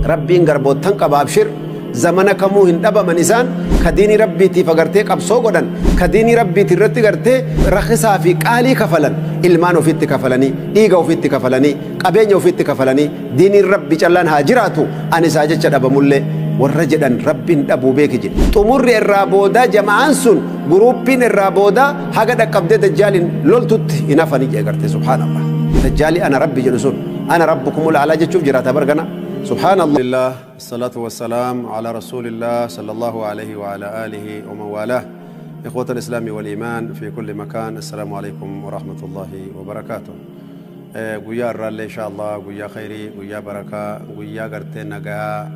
Rabbiin garboottan qaba abshir. Zamana kamuu hin dhabaman isaan ka diinii rabbiitiif agartee qabsoo godhan, ka diinii rabbiiti irratti gartee rakisaa fi qaalii kafalan, ilmaan ofitti kafalanii, dhiiga ofitti kafalanii, qabeenya ofitti kafalanii, diiniin rabbi callaan haa jiraatu, ani isaa jecha dhabamullee warra jedhan rabbiin dhabuu beeki jedhe. Xumurri irraa boodaa jama'aan sun guruuppiin irraa boodaa haga dhaqqabdee dajjaaliin loltutti hin hafanii jedhe gartee subhaanallah. Dajjaalii ana rabbi jedhu sun ana rabbukumul a'laa jechuuf jiraata bargana. Subhaanallah. الله الصلاة والسلام على رسول الله صلى الله عليه وعلى آله ومن والاه. إخوة الإسلام والإيمان في كل مكان، السلام عليكم ورحمة الله وبركاته. Guyyaa irraallee insha Allah guyyaa khayrii, guyyaa barakaa, guyyaa gartee nagaa,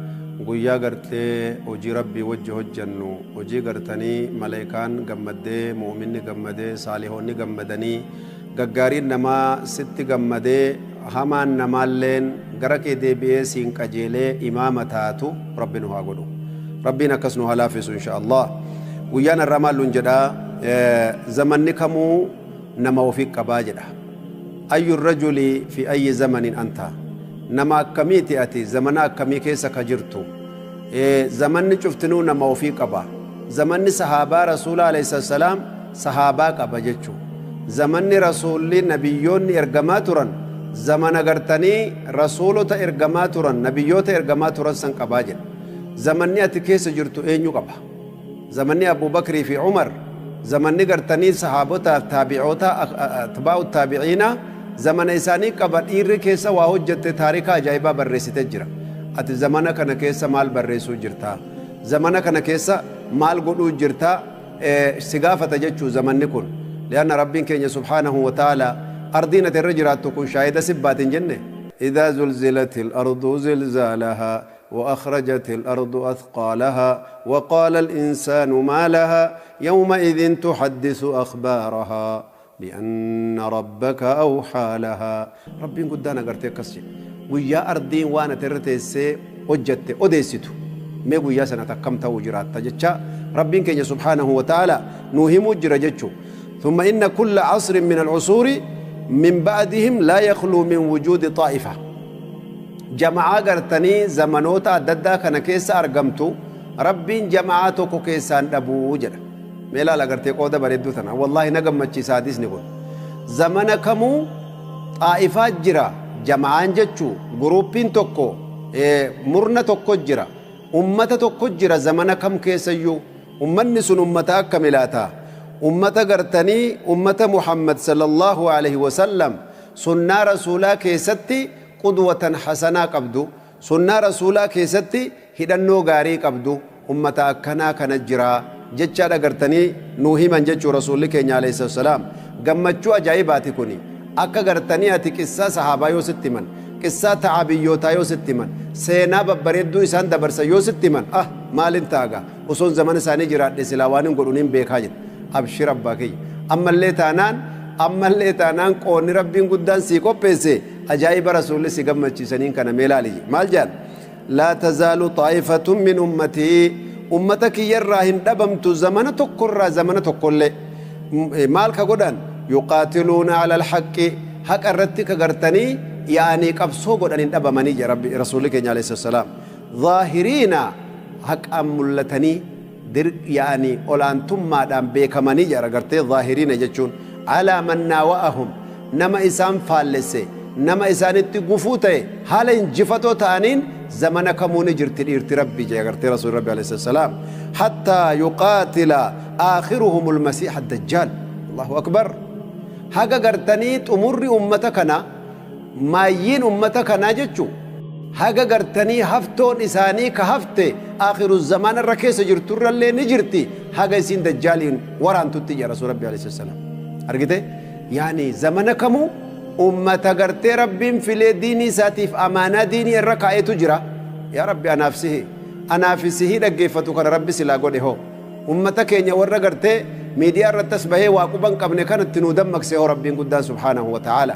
guyyaa gartee hojii rabbii wajji hojjannu, hojii gartanii malaayikaan gammaddee, mu'minni gammadee, saalihoonni gammadanii, gaggaariin namaa sitti gammadee, hamaan namaalleen gara kee deebi'ee siin qajeelee imaama taatu rabbi nu haa godhu. Rabbiin akkas nu haa laaffisu insha Allah. Guyyaan irraa maal nuun jedhaa? Zamanni kamuu nama ofii qabaa jedha. Ayyu rajuli fi ayyi zamanin anta? Nama akkamiiti ati? Zamana akkamii keessa ka jirtu? Zamanni cuftinuu nama ofii qaba. Zamanni sahaabaa rasuula alayhi salaam sahaabaa qaba jechuu. Zamanni rasuulli nabiyyoonni ergamaa turan zamana gartanii rasuulota ergamaa turan, nabiyyoota ergamaa turan san qabaa jedha. Zamanni ati keessa jirtu eenyu qaba? Zamanni Abu Bakrii fi Umar, zamanni gartanii sahaabotaaf taabi'oota atbaa'u taabi'iina zamana isaanii qaba. Dhiirri keessa waa hojjette taarika ajaa'ibaa barreessite jira. Ati zamana kana keessa maal barreessuu jirta? Zamana kana keessa maal godhuu jirta? Si gaafata jechuu zamanni kun. Lianna rabbiin keenya subhaanahu wa ta'ala ardiin ati irra jiraattu kun shaahida sibbaatin jenne. إذا زلزلت الأرض زلزالها وأخرجت الأرض أثقالها وقال الإنسان ما لها يومئذ تحدث أخبارها بأن ربك أوحى لها. ربي قدانا قرتي كسي ويا أرضين وانا ترتيسي hojjette odeessitu mee guyyaa sana takkam ta'uu jiraatta jecha rabbiin keenya subhaanahu wa ta'ala nuu himuu jira jechuu. ثم إن كل عصر من العصور من بعدهم لا يخلو من وجود طائفة جماعة قرتني زمنوتا أددا كان كيس أرقمتو ربين جماعة توكو كيسان أبو جرا ميلا لقرتي قودة بريدو تنا والله نقم مچي سادس نقول زمن كمو طائفة جرا جماعة جتشو جروبين توكو murna tokko jira, ummata tokko jira. Zamana kam keessayyuu ummanni sun ummata akkami laata? Ummata gartanii ummata Muhammad sallallahu alaihi wasallam sunnaa rasuulaa keessatti qudwatan hasanaa qabdu, sunnaa rasuulaa keessatti hidhannoo gaarii qabdu, ummata akkanaa kana jira jechaadha gartanii nuu himan jechuu rasuulli keenya alayhi salaam. Gammachuu ajaa'ibaati kuni. Akka gartanii ati qissaa sahaabaa yoo sitti himan, qissaa ta'abiyyootaa yoo sitti himan, seenaa babbareedduu isaan dabarsan yoo sitti himan, ah maalin taaga osoon zamana isaanii jiraadhe silaa waan hin godhuun hin beekaa jedha. Abshir abbaa kiyya, ammallee taanaan qoonni rabbiin guddaan sii qopheesse ajaa'iba rasuulli si gammachiisaniin kana mee laali. Maal jedhan? Laa tazaalu xaa'ifatun min ummatii, ummata kiyyarraa hin dhabamtu zamana tokkorraa zamana tokkollee. Maal ka godhan? Yuqaatiluuna ala alhaqqi, haqa irratti ka gartanii yaa'anii qabsoo godhan hin dhabamanii jedha rabbi rasuulli keenya alayhi salaam. Zaahiriina, haqaan mul'atanii, yaa'anii olaantummaadhaan beekamanii jedha gartee. Zaahiriina jechuun alaa man naawa'ahum, nama isaan faallesse, nama isaanitti gufuu ta'e haala injifatoo ta'aniin zamana kamuu ni jirti dhiirti rabbi jedha gartee rasuulli rabbi alayhi salaam. Hattaa yuqaatila aakhiruhum almasiiha addajjaal. Allahu akbar. Haga gartanii xumurri ummata kana, maayyiin ummata kanaa jechuu, haga gartanii haftoon isaanii ka hafte akhiru zamaan irra keessa jirturrallee ni jirti haga isiin dajjaaliin waraantutti jedha rasuul rabbi alayhi salaam. Argite, yaani zamana kamuu ummata gartee rabbiin filee diinii isaatiif amaanaa diinii irra kaa'etu jira. Yaa rabbi, anaaf sihi, anaaf sihii dhaggeeffatu kana rabbi silaa godhe hoo, ummata keenya warra gartee miidiyaa irratti as bahee waa quban qabne kanatti nuu dammaqse hoo rabbiin guddaan subhaanahu wa ta'ala.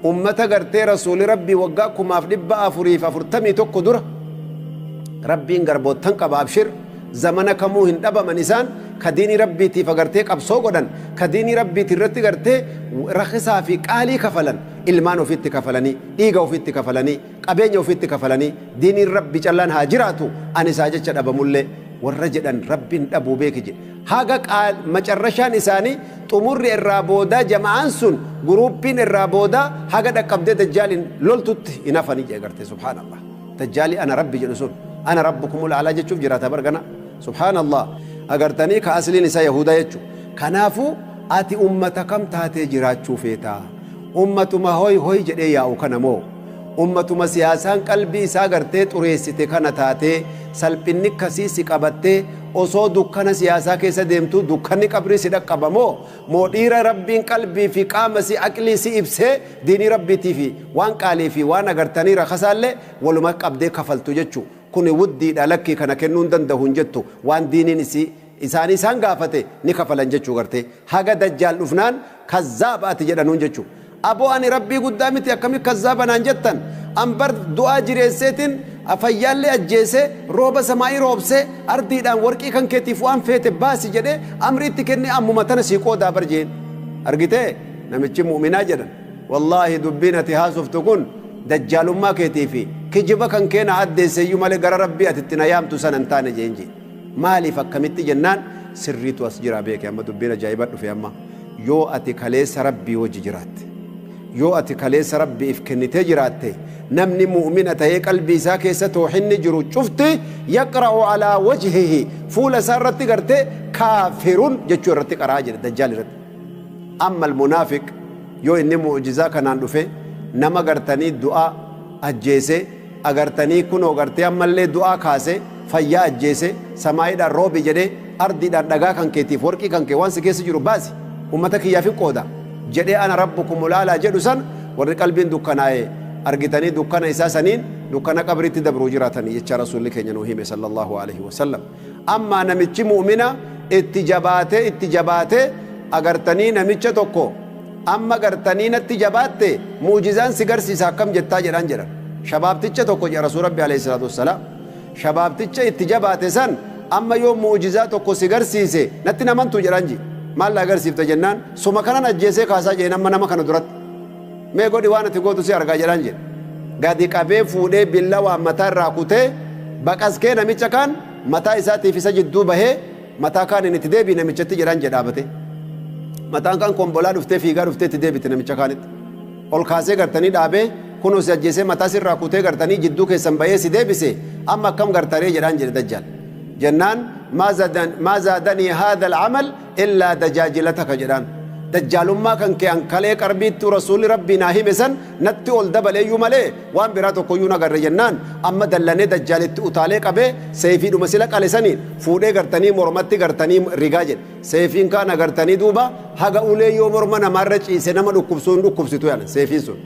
Ummata gartee rasuuli rabbii waggaa 1441 dura rabbiin garboottan qaba abshir, zamana kamuu hin dhabaman isaan ka diinii rabbiitiif agartee qabsoo godhan, ka diinii rabbiiti irratti gartee rakisaa fi qaalii kafalan, Ilmaan ofitti kafalanii, dhiiga ofitti kafalanii, qabeenya ofitti kafalanii, diiniin rabbi callaan haa jiraatu, ani isaa jecha dhabamullee warra jedhan rabbiin dhabuu beeki jedhe. Haga macarrashaan isaanii xumurri irraa boodaa jama'aan sun guruuppiin irraa boodaa haga dhaqqabdee dajjaaliin loltutti hin hafanii jedhe garte. Subhaanallah. Dajjaali ana rabbi jedhu sun ana rabbukumul a'laa jechuuf jiraata bargana. Subhaanallah. Agartanii ka asliin isaa Yahudaa jechuudha. Kanaafuu ati ummata kam taatee jiraachuu feetaa? Ummatuma hoy hoy jedhee yaa'u kana moo? Ummatuma siyaasaan qalbii isaa gartee xureessite kana taatee salphinni akkasii si qabattee osoo dukkana siyaasaa keessa deemtu dukkanni qabrii si dhaqqaba moo? Moo dhiira rabbiin qalbii fi qaama si aqlii si ibsee diinii rabbiitii fi waan qaalii fi waan agartanii rakasaallee waluma qabdee kafaltu jechuu. Kuni wuddiidha lakkii kana kennuu hin danda'u hin jettu waan diiniin isaanii isaan gaafate ni kafalan jechuu gartee. Haga dajjaal dhufnaan kazzaaba ati jedhanuun jechuu. Aboo ani rabbii guddaa miti akkami kazzaaba naan jettan? An bar du'aa jireesseetiin fayyaallee ajjeesee rooba samaa'ii roobsee ardiidhaan warqii kan keetiif waan feete baasi jedhee amri itti kennee ammuma tana sii qoodaa bar jeen. Argitee namichi mu'minaa jedhan. Wallaahi dubbiin ati haasoftu kun dajjaalummaa keetii fi kijiba kan keena addeesseeyyuu malee gara rabbii ati itti na yaamtu sana hin taane jeen jee. Maaliif akkamitti jennaan sirriitu as jira beeke amma dubbiin ajaa'iba dhufe amma. Yoo ati kaleessa rabbii wajji jiraatte, yoo ati kaleessa rabbiif kennitee jiraatte, namni mu'mina ta'ee qalbii isaa keessa toohinni jiru cufti yaqra'u alaa wajhihi fuula isaa irratti gartee kaafirun jechuu irratti qaraa jedhe dajjaal irratti. Amma almunaafiq yoo inni mu'jizaa kanaan dhufe nama gartanii du'aa ajjeese agartanii kunoo gartee ammallee du'aa kaase fayyaa ajjeese samaayiidhaan roobi jedhee ardiidhaan dhagaa kan keetiif warqii kan kee waan si keessa jiru baasi ummata kiyyaaf hin qooda jedhee ana rabbukumul a'laa jedhu san warri qalbiin dukkanaa'e argitanii dukkana isaa saniin dukkana qabriitti dabruu jiraatanii jecha rasuulli keenya nuu hime sallallahu alaihi wasallam. Amma namichi mu'mina itti jabaatee agartanii namicha tokko amma gartanii natti jabaatte mu'jizaan si garsiisa akkam jettaa jedhaan jedhan. Shabaabticha tokko jedha rasuul rabbi alayhi salaatu wassalaam. Shabaabticha itti jabaate san amma yoo mu'jizaa tokko si garsiise natti namantu jedhaan ji. Maal la agarsiifta jennaan suma kanan ajjeesee kaasaa jeen amma nama kana duratti. Mee godhi waan ati gootu si argaa jedhaan jedhe. Gadi qabee fuudhee billa waan mataa irraa kutee baqaskee namicha kaan mataa isaatiif isa jidduu bahee mataa kaaniin itti deebii namichatti jedhaan jedhaabate. Mataan kaan kombolaa dhuftee fiigaa dhuftee itti deebite namicha kaanitti. Ol kaasee gartanii dhaabee kunoo si ajjeesee mataa sirraa kutee gartanii jidduu keessan bahee si deebise amma akkam gartaree jedhaan jedhe dajjaal. Jennaan maa zaadanii haadha alcamal illaa dajaajilataka jedhaan. Dajjaalummaa kan kee ankalee qarbiittu rasuulli rabbii naa hime san natti ol dabaleeyyuu malee waan biraa tokkoyyuu nagarre jennaan amma dallanee dajjaalitti utaalee qabee seefiidhuma sila qale saniin fuudhee gartanii mormatti gartanii rigaa jedhe. Seefiin kaan agartanii duuba haga ulee yoo morma namaarra ciise nama dhukkubsuu hin dhukkubsitu yaala seefiin sun.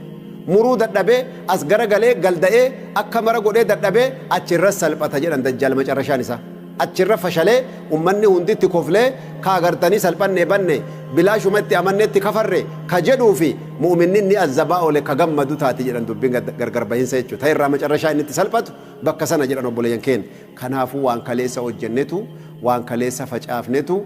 Muruu dadhabee as garagalee galda'ee akka mara godhee dadhabee achirra salphata jedhan dajjaal macarrashaan isaa. Achirra fashalee ummanni hunditti koflee ka agartanii salphannee banne bilaashumatti amanneetti kafarre ka jedhuu fi mu'minni ni azzabaa oole ka gammadu taati jedhan dubbiin gargar bahinsa jechuudha. Ta irraa macarrashaa inni itti salphatu bakka sana jedhan obboleeyyan keenya. Kanaafuu waan kaleessa hojjennetu waan kaleessa facaafnetu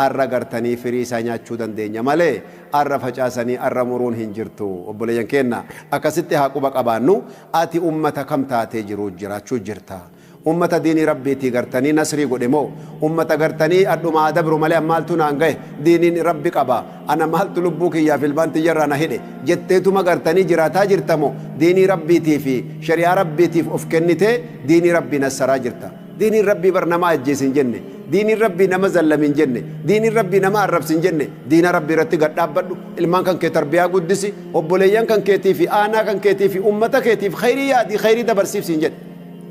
arra gartanii firii isaa nyaachuu dandeenya malee arra facaasanii arra muruun hin jirtu obboleeyyan keenya. Akkasitti haa quba qabaannu ati ummata kam taatee jiru jiraachuu jirta. Ummata diinii rabbiitii gartanii nasrii godhe moo ummata gartanii adhumaa dabru malee maaltu naan gahe diiniin rabbi qaba ana maaltu lubbuu kiyyaaf ilmaan tiyyarraa na hidhe jetteetuma gartanii jiraataa jirta moo diinii rabbiitii fi shari'aa rabbiitiif of kennitee diinii rabbii nassaraa jirta. Diiniin rabbii bar nama ajjeese hin jenne, diiniin rabbii nama zallame hin jenne, diiniin rabbii nama arrabse hin jenne, diina rabbii irratti gad dhaabbadhu, ilmaan kan kee tarbiyaa guddisi, obboleeyyan kan keetii fi aanaa kan keetii fi ummata keetiif khayrii yaadii khayrii dabarsiifsi hin jenne.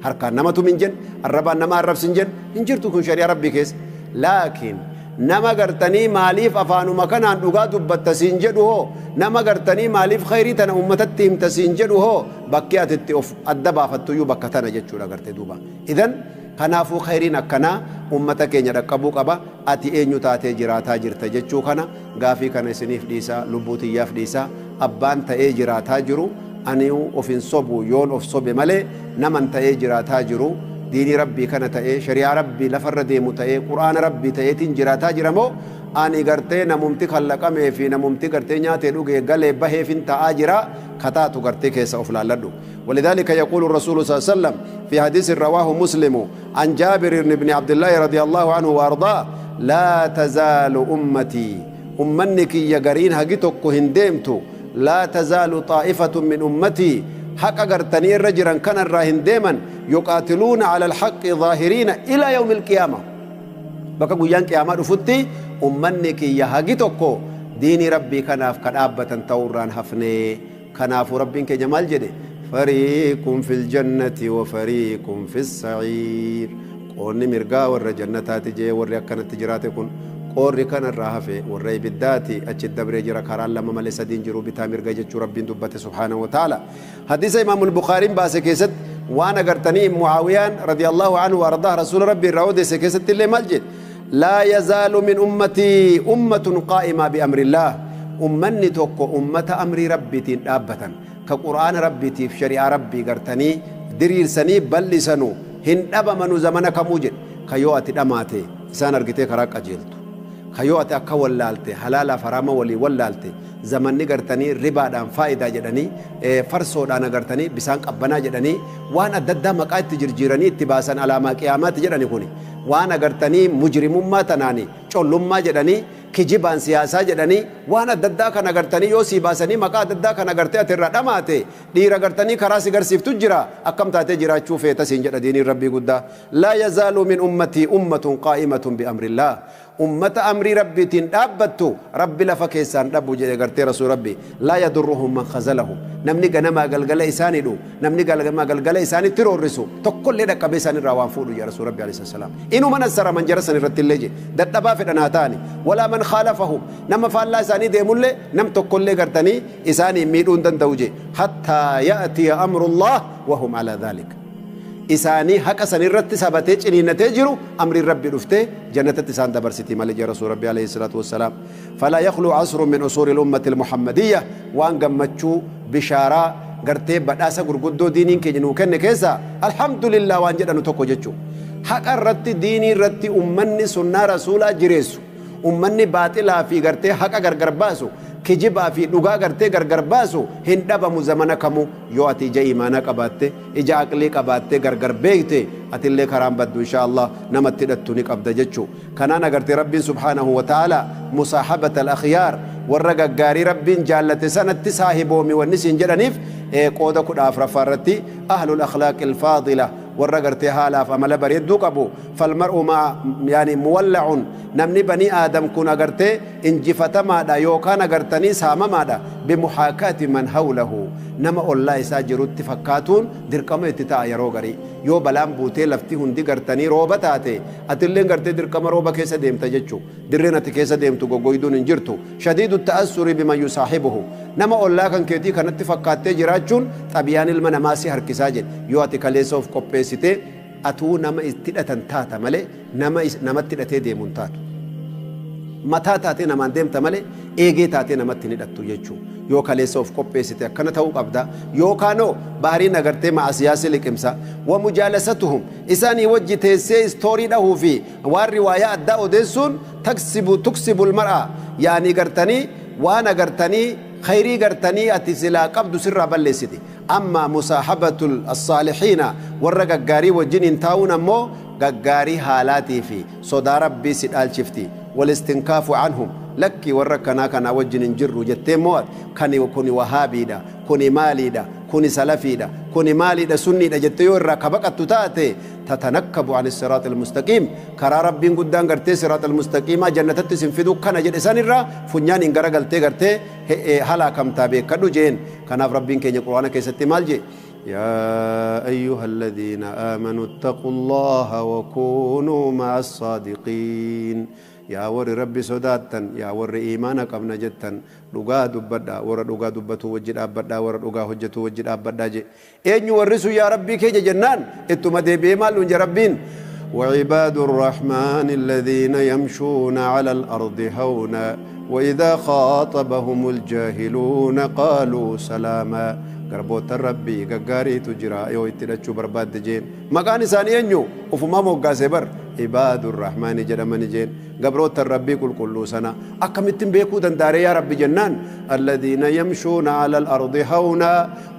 Harkaan nama tumin jenne, arrabaan nama arrabsi hin jenne, hin jirtu kun shari'aa rabbii keessa. Laakiin nama gartanii maaliif afaanuma kanaan dhugaa dubbatta siin jedhu hoo, nama gartanii maaliif khayrii tana ummatatti himta siin jedhu hoo, bakki ati itti of adda baafattuyyuu bakka tana jechuudha gartee duuba. Idan kanaafuu khayriin akkanaa ummata keenya dhaqqabuu qaba. Ati eenyu taatee jiraataa jirta jechuu kana gaafii kana isiniif dhiisaa, lubbuu tiyyaaf dhiisaa. Abbaan ta'ee jiraataa jiru ani of hin sobu yoon of sobe malee naman ta'ee jiraataa jiru diinii rabbii kana ta'ee shari'aa rabbii lafarra deemu ta'ee quraana rabbii ta'eetiin jiraataa jira moo Ani gartee namumti kallaqamee fi namumti gartee nyaatee dhugee galee baheefin ta'aa jira kataatu gartee keessa of laalladhu. ولذلك يقول الرسول صلى الله عليه وسلم في حديث رواه مسلم عن جابر بن عبد الله رضي الله عنه وأرضاه لا تزال أمتي أمنك يقرين هجتك هندمت لا تزال طائفة من أمتي حق قرتني الرجرا كان الراهن ديما يقاتلون على الحق ظاهرين إلى يوم القيامة. بقى قيان قيامة رفتي أمنك يهجتك ديني ربي كناف كنابة توران هفني كناف ربك جمال جدي فريق في الجنة وفريق في السعير. قولني مرقا ور جنتات جي ور كانت تجراتكن قوري كان الرهفة والري بالذاتي أجد دبر جرا كران لما ملس دين جرو بتا مرقا جتشو ربين دبته سبحانه وتعالى. حديث إمام البخاري باسكيست وانا قرتني معاويان رضي الله عنه وارضاه رسول ربي الرعود سكيست اللي ملجد لا يزال من أمتي أمة قائمة بأمر الله. أمني توكو أمة أمر ربي تنابة كقرآن ربي في شريعة ربي قرتني درير سني بل سنو هن أبا منو زمنك موجد كيوات الأماتي إسان أرقتي كراك أجيلتو كيوات أكا ولالتي حلالا فراما ولي ولالتي زمني قرتني ربا دان فائدة جدني فرسو دان قرتني بسان قبنا جدني وانا ددا مقايت تجرجيرني اتباسا على ما قيامات جدني كوني وانا قرتني مجرم ما تناني چولم ما جدني kijibaan siyaasaa jedhanii waan adda addaa kana gartanii yoo sii baasanii maqaa adda addaa kana gartee ati irraa dhamaate dhiira gartanii karaa si garsiiftu jira akkam taatee jiraachuu feeta siin jedha diiniin rabbii guddaa. Laa yazaalu min ummatii ummatun qaa'imatun biamrillah. Ummata amrii rabbiitiin dhaabbattu rabbi lafa keessaan dhabu jedhe gartee rasuul rabbi. Laa yadurruhum man khazalahum. Namni ganamaa galgala isaanii dhu namni ganamaa galgala isaanitti roorrisu tokkollee dhaqqabee isaan irraa waan fuudhu jedha rasuul rabbi alayhi salaam. Inuma nassara man jara san irratti illee jedhe dadhabaa fedhan haa ta'ani walaa man khaalafahum nama faallaa isaanii deemullee nam tokkollee gartanii isaanii miidhuu hin danda'u jedhe hattaa ya'tiya amrullah wahum alaa dhaalik. إساني حق سنرت سبته چنينته جرو أمر ربي رفته جنة تسان دبرستي مالك رسول ربي عليه الصلاة والسلام. فلا يخلو عصر من أصول الأمة المحمدية وان قمتشو بشارة قرتي بداسة قرقدو دينين كي جنو كن كيسا الحمد لله وان جدنو توكو جتشو حق الرت ديني رت أمني سنة رسولا جريسو أمني باطلا في قرتي حق غرغر kijibaa fi dhugaa gartee gargar baasu hin dhabamu zamana kamuu yoo ati ija imaanaa qabaatte ija aqlii qabaatte gargar beekte atillee karaan baddu insha Allah namatti hidhattu ni qabda jechuu. Kanaan agartee rabbiin subhaanahu wa ta'ala musaahabata al-akhyaar warra gaggaarii rabbiin jaallate sanatti saahiboomi wanni siin jedhaniif qooda 14 irratti ahlul akhlaaqi al-faadila warra gartee haalaaf amala bareedduu qabu falmar'u maa yaani muwalla'un namni banii aadam kun agartee injifatamaadha yookaan agartanii saamamaadha bimuhaakaati man hawlahu nama ollaa isaa jirutti fakkaatuun dirqama itti ta'a yeroo garii yoo balaan buutee lafti hundi gartanii rooba taate atilleen gartee dirqama rooba keessa deemta jechuu dirreen ati keessa deemtu goggoyduun hin jirtu shadiidu ta'assuri biman yusaahibuhu nama ollaa kan keetii kanatti fakkaattee jiraachuun xabiyaan ilma namaa si harkisaa jedhe yoo ati kaleessa of qopheessite atuu nama itti hidhatan taata malee nama namatti hidhatee deemuun taatu mataa taatee namaan deemta malee eegee taatee namatti hin hidhattu jechuu yoo kaleessa of qopheessite akkana ta'uu qabda yookaanoo bahariin agartee ma'asiyaasi liqimsa wa mujaalasatuhum isaanii wajji teessee istoorii dhahuu fi waan riwaayaa addaa odeessuun tuksibu lmar'a yaanii gartanii waan agartanii khayrii gartanii ati silaa qabdu sirraa balleessiti. Amma musaahabatu as-saalihiina warra gaggaarii wajjin hin taa'uun ammoo gaggaarii haalaatii fi sodaa rabbii si dhaalchifti. Walistinkaafu anhum lakki warra kanaa kanaa wajjin hin jirru jettee mo'at kani kuni wahaabiidha kuni maaliidha kuni salafiidha kuni maaliidha sunniidha jettee yoo irraa kabaqattu taate tatanakkabu an siraat almustaqiim karaa rabbiin guddaan gartee siraat almustaqiimaa jannatatti isin fidu kana jedhe san irraa funyaan hin garagaltee gartee halaakamtaa beekadhu jeen. Kanaaf rabbiin keenya quraana keessatti maal jee يا أيها الذين آمنوا اتقوا الله وكونوا مع الصادقين. يا ور ربي صداتن يا ور إيمانك أبنا جتن لغا دبدا ور لغا دبتو وجد أبدا ور لغا هجتو وجد أبدا جي إن يورثوا يا ربي كي جنان إتما دي بيمال ربين. وعباد الرحمن الذين يمشون على الأرض هونا وإذا خاطبهم الجاهلون قالوا سلاما. Garboota rabbii gaggaariitu jira yoo itti hidhachuu barbaadde jeen maqaan isaanii eenyu ufumaa moggaasee bar عباد الرحمن جرمن جين قبروت الربي كل كل سنة أكملتم بيكو دنداري يا ربي جنان الذين يمشون على الأرض هونا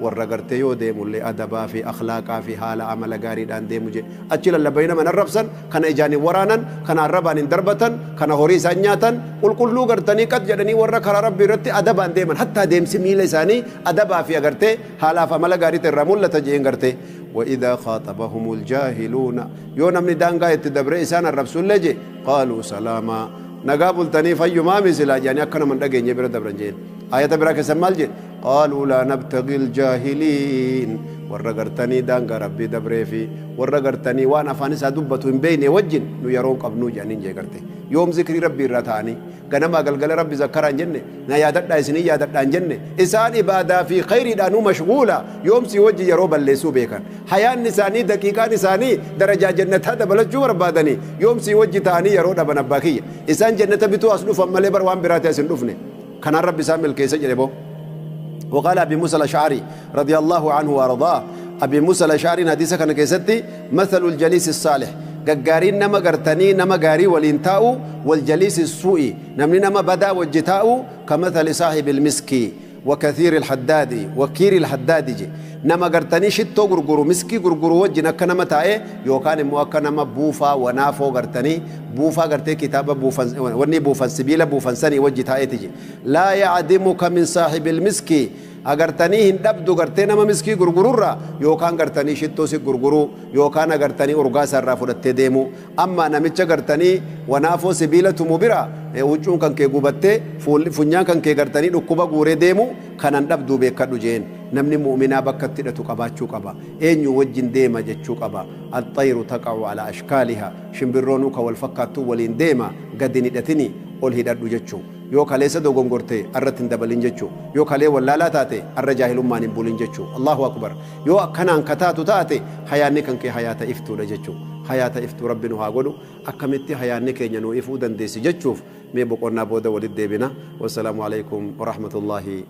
والرقرتيو ديمو اللي أدبا في أخلاقا في حال عمل غاري دان ديمو جي أجل اللي بين من الربسن كان إجاني ورانا كان الربان دربة كان هوريسا نياتا قل كل غرتني قد جدني ورا كرا ربي رتي أدبا ديما حتى ديم سميل ساني أدبا في غرتي حالا فملا غاري ترمول لتجين غرتي وإذا خاطبهم الجاهلون يونا من دانغا يتدبر إسان الرب سلجي قالوا سلاما نقابل تني فيو ما مثلا يعني أكنا من دقين يبرد دبرنجين آية براك سمالجي قالوا لا نبتغي الجاهلين ورغرتني دانغا ربي دبري في ورغرتني وانا فانسا دبتو بين وجن نو يرون قبنو جانين جي يوم ذكري ربي رتاني غنما غلغل ربي ذكران جنة نا يادت اسني يادت جنة إنسان عبادة في خير دانو مشغولة يوم سي وجه يروب الليسو بيكن حياة نساني دقيقة نساني درجة جنة هذا بلد جور بادني يوم سي وجه تاني يرو دبن باكية إنسان جنة بتو أصلو فمالي بروان براتي أسندفني كان ربي سامل كيسة جربو. وقال أبي موسى الأشعري رضي الله عنه وأرضاه أبي موسى الأشعري حديثة كان كيستي مثل الجليس الصالح غارين نما غرتني نما غاري والانتاء والجليس السوء نمني نما بدا وجتاء كمثل صاحب المسك وكثير الحداد وكير الحداد نما غرتني شتو غرغرو مسكي غرغرو وجنا كنما تاي يوكان مو كنما بوفا ونافو غرتني بوفا غرتي كتابه بوفا وني بوفا سبيله بوفا سني وجتاء تجي لا يعدمك من صاحب المسك agartanii hin dhabdu gartee nama miskii gurgururra yookaan gartanii shittoo si gurguruu yookaan agartanii urgaa isaarraa fudhattee deemu amma namicha gartanii wanaafoo sibiila tumu bira huccuun kan kee gubattee funyaan kan kee gartanii dhukkuba guuree deemu kanan dhabduu beekadhu jeen namni mu'minaa bakka itti hidhatu qabaachuu qaba eenyu wajjin deema jechuu qaba alxayru taqa'u alaa ashkaaliha shimbirroonuu ka wal fakkaattuu waliin deema gadi hin hidhatini ol hidhadhu jechuu yoo kaleessa dogongorte irratti hin dabalin jechuu yoo kalee wallaalaa taate arra jaahilummaan hin bulin jechuu Allahu akbar yoo akkanaan kataatu taate hayaanni kan kee hayaata iftuudha jechuu hayaata iftuu rabbi nu haa godhu akkamitti hayaanni keenya nuu ifuu dandeessi jechuuf mee boqonnaa booda walitti deebina wassalaamu alaikum warahmatullaahi.